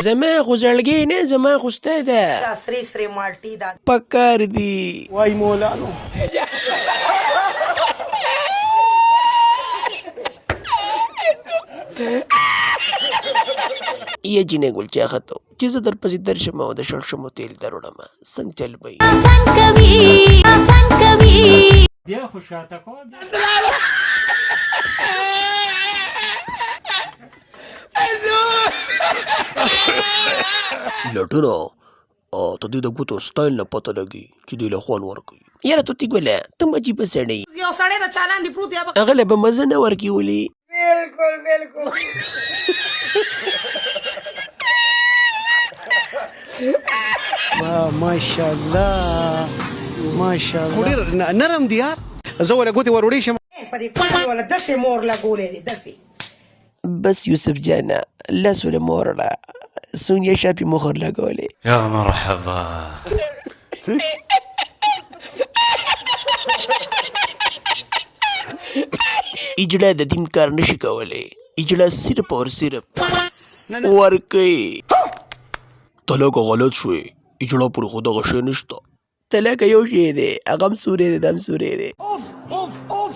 زما خو زړګی نه، زما خو ستا ده. دا سرې سرې مالټې دا. پکار دي. وای مولانو. یه جینۍ ګل چاخته چې زه درپسې درشم او د شړشمو تیل دروړم، څنګه چل به وي؟ بیا خو شاته کوه بیا. لټونه ته دې د ګوتو سټایل نه پته لګي چې دې له خوند ورکوي. یاره توتي ګله، ته هم عجیبه سړی یې. یو سړی د چا لاندې پروت دی. هغه له به مزه نه ورکوي ولې؟ بالکل بالکل. واه، ماشاءالله ماشاءالله، خو ډېر نرم دی یار. زه ولا ګوتې وروړې شم. په دې کونه مې ولا داسې مور لګولې دی داسې. بس یوسف جانه، لاس له مور وړه، سونیا شاپي مخور لګولې. يا مرحبا. اجړه د دین کار نشي کولی، اجړه صرف اور صرف ورکوي. ته لکه غلط شوې، اجړه پورې خو دغه شی نشته. ته لکه یو شی دی، هغه هم سوری دی، دا هم سوری دی. اوف اوف اوف.